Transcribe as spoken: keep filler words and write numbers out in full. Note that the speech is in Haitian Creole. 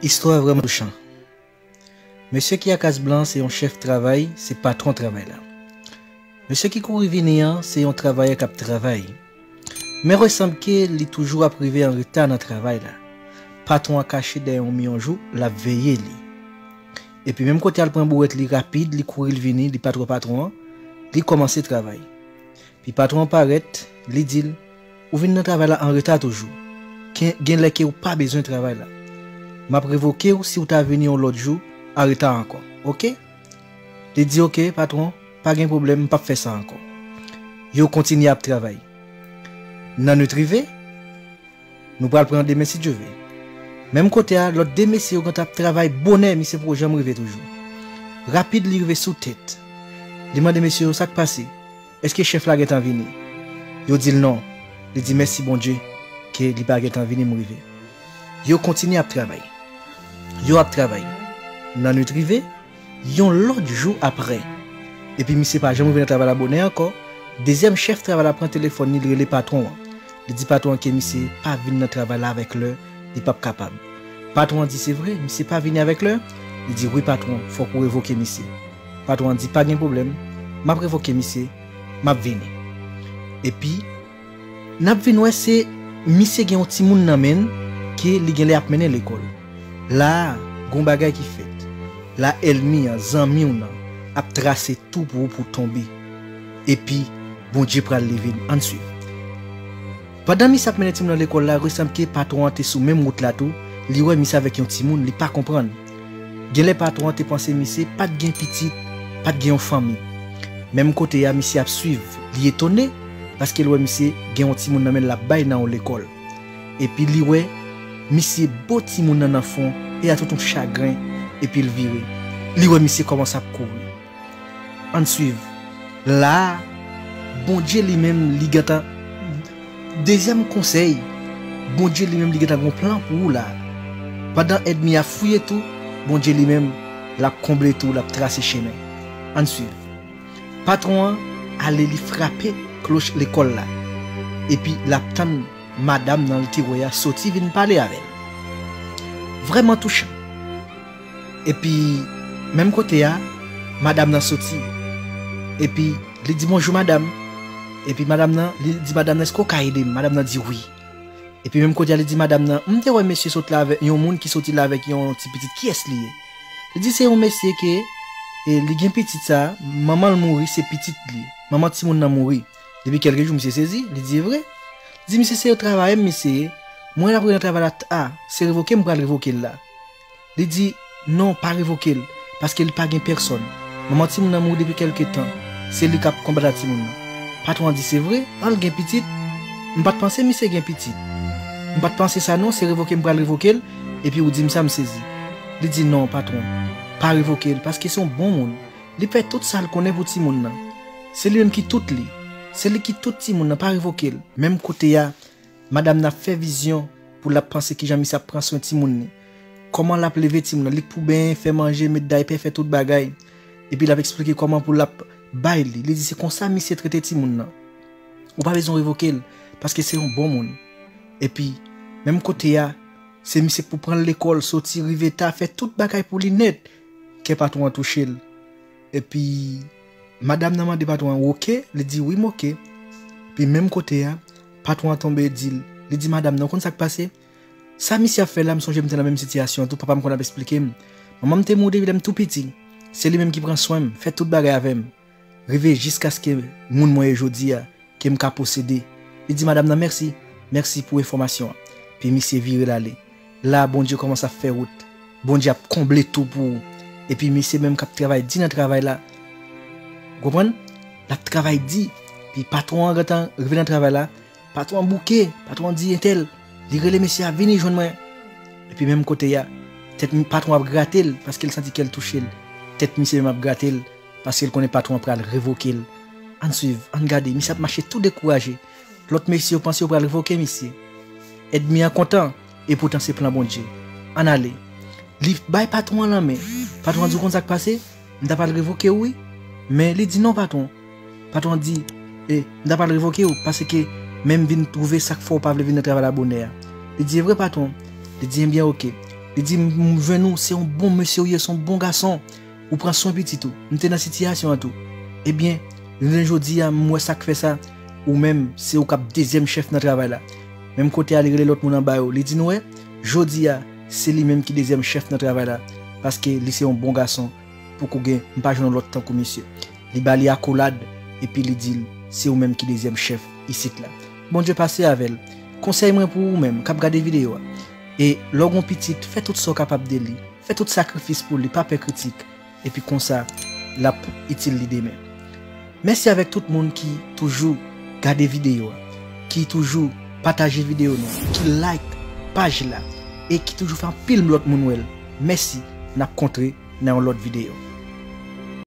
Istwa vrèman touchan. Mesye ki ak kas blan se yon chèf travay, se patwon travay la. Mesye ki kouri vini an se yon travayè k ap travay. Men resanble ke li toujou ap rive an reta nan travay la. Patwon an kache dèyè yon mi yon jou, l ap veye li. Epi menm kote a l pran bourèt li rapid, li kouri l vini, li pa twò patwon an, li kòmanse travay. Pi patwon an parèt, li di l, "Ou vin nan travay la an reta toujou. Gen, gen lè ke ou pa bezwen travay la. M ap revoke w si w ta vini yon lòt jou an reta ankò, oke?" Li di, "Oke, patwon, pa gen pwoblèm, m p ap fè sa ankò." Yo kontinye ap travay. Nan nwit rive, nou pral pran demen si Dye vle. Menm kote a, lòt de mesye yo gentan ap travay bonè, misye poko janm rive toujou. Rapid, li rive sou tèt. Li mande mesye yo sa k pase. Èske chèf la gentan vini? Yo di l non. Li di mèsi Bondye ke li pa gentan vini, m rive. Yo kontinye ap travay. Yo ap travay. Nan nwit rive, yon lòt jou apre. Epi misye pa janm rive nan travay la bonè ankò. Dezyèm chèf travay la pran telefòn li, li rele patwon an. Li di patwon an ke misye pa vin nan travay la avèk lè, li p ap kapab. Patwon an di se vre, misye pa vini avèk lè? Li di wi patwon, fòk ou revoke misye. Patwon an di pa gen pwoblèm, m ap revoke misye, m ap vini. Epi, n ap vin wè se misye gen yon timoun nan men l ke li genlè ap mennen lekòl. La a, gon bagay ki fèt. La ènmi an, zanmi w nan, ap trase tou pou ou pou w tonbe. Epi, Bondye pral leve n. Ann swiv. Pandan misye ap mennen timoun nan lekòl la, resanble ke patwon an te sou menm wout la tou, li wè misye avèk yon timoun, li pa konprann. Genlè patwon an te panse misye pa t gen pitit, pa t gen yon fanmi. Menm kote a, misye ap swiv, li etone, paske l wè misye gen yon timoun nan men l l ap bay nan yon lekòl. Epi li wè misye bo timoun nan nan fwon, e a tout yon chagren, epi l vire. Li wè misye kòmanse ap kouri. Ann swiv. La a, Bondye li menm, li gentan, dezyèm konsèy, Bondye li menm, li gentan gon plan pou ou la a. Pandan ènmi a fouye tou, Bondye li menm, l ap konble tou, l ap trase chemen. Ann swiv. Patwon an ale, li frape kloch lekòl la. Epi l ap tann madanm nan li te wè a soti vin pale avè l. Vrèman touchan. Epi, menm kote a, madanm nan soti. Epi, li di bonjou madanm. Epi madanm nan, li di madanm nan, èske w ka ede m? Madanm nan di wi. Epi menm kote a, li di madanm nan, m te wè mesye sot la avèk yon moun ki soti la avèk yon ti pitit, kiyès li ye? Li di se yon mesye ke, e, li gen pitit sa, manman l mouri, se pitit li. Manman timoun nan mouri. Depi kèlke jou, misye sezi, li di e vre. Li di misye se travayè m misye ye. Mwen l ap rete nan travay la ta, se revoke m pral revoke l la. Li di non, pa revoke l, paske li pa gen pèsòn. Manman timoun nan mouri depi kèlke tan. Se li k ap konbat ak timoun nan. Patwon an di se vre, an l gen pitit. M pa t panse misye gen pitit. M pa t panse sa non, se revoke m pral revoke l, epi ou di m sa, m sezi. Li di non, patwon, pa revoke l, paske se yon bon moun. Li fè tout sa l konnen pou timoun nan. Se li menm ki tout li. Se li ki tout timoun nan, pa revoke l. Menm kote a, madanm nan ap fè vizyon pou l ap panse kijan misye ap pran swen timoun li. Kòman l ap leve timoun nan, li k pou benyen, fè manje, met daypè, fè tout bagay. Epi l ap eksplike kòman pou l ap bay li. Li di se konsa misye trete timoun nan. Ou pa bezwen revoke l, paske se yon bon moun. Epi, menm kote a, se misye k pou pran l lekòl, soti, rive ta, fè tout bagay pou li nèt. Kè patwon an touche l. Epi, madanm nan mande patwon an, "W oke?" Li di, "Wi, m oke." Epi, menm kote a, patwon an tonbe di l, li di madanm nan, "Ou konn sa k pase? Sa misye ap fè la, m sonje m te nan menm sitiyasyon an tou, papa m konn ap eksplike m. Manman m te mouri depi lè m tou piti. Se li menm ki pran swen m, fè tout bagay avè m. Rive jiskaske moun mwen ye jodi a, ke m ka posede." Li di madanm nan, "Mèsi, mèsi pou enfòmasyon an." Epi misye vire l ale. La, Bondye kòmanse ap fè wout. Bondye ap konble tou pou ou. Epi misye menm k ap travay di nan travay la. Ou konprann? L ap travay di. Epi patwon an gentan rive nan travay la. Patwon an bouke. Patwon an di entèl. Li rele mesye a vini jwenn mwen. Epi menm kote a, tèt mi-, patwon ap grate l paske l santi kè l touche l. Tèt misye menm ap grate l paske l konnen patwon an pral revoke l. Ann swiv, ann gade, misye ap mache tou dekouraje. Lòt mesye yo panse yo pral revoke misye. Ènmi an kontan, epoutan se plan Bondye. Ann ale. Li bay patwon an lanmen. Patwon an di, "Ou konn sa k pase? M ta pral revoke w, wi. Men," li di, "Non, patwon." Patwon an di, "E, m ta pral revoke w, paske men m vin twouve sa k fè w pa vle vin nan travay la bonè a." Li di, "E vre, patwon?" Li di, "Ebyen, oke. Li di, "M jwenn ou, se yon bon mesye ou ye, se yon bon gason. Ou pran swen pitit ou. M te nan sitiyasyon an tou." Ebyen, jounen jodi a, m wè sa k fè sa. Ou menm, se ou k ap dezyèm chèf nan travay la. Menm kote a, li rele lòt moun anba yo. Li di, "Nou wè, jodi a, se li menm ki dezyèm chèf nan travay la. Paske li se yon bon gason. Poko gen, m pa jwenn yon lòt tankou misye." Li ba li akolad, epi li di l, "Se ou menm ki dezyèm chèf isit la." Bondye pase avè l. Konsèy mwen pou ou menm k ap gade videyo a. E lè w gen pitit, fè tout sa w kapab de li. Fè tout sakrifis pou li, pa pè kritik. Epi konsa, l ap itil li demen. Mèsi avèk tout moun ki toujou gade videyo a, ki toujou pataje videyo nou, ki like paj la, e ki toujou fè anpil lòt moun wè l. Mèsi, n ap kontre nan yon lòt videyo.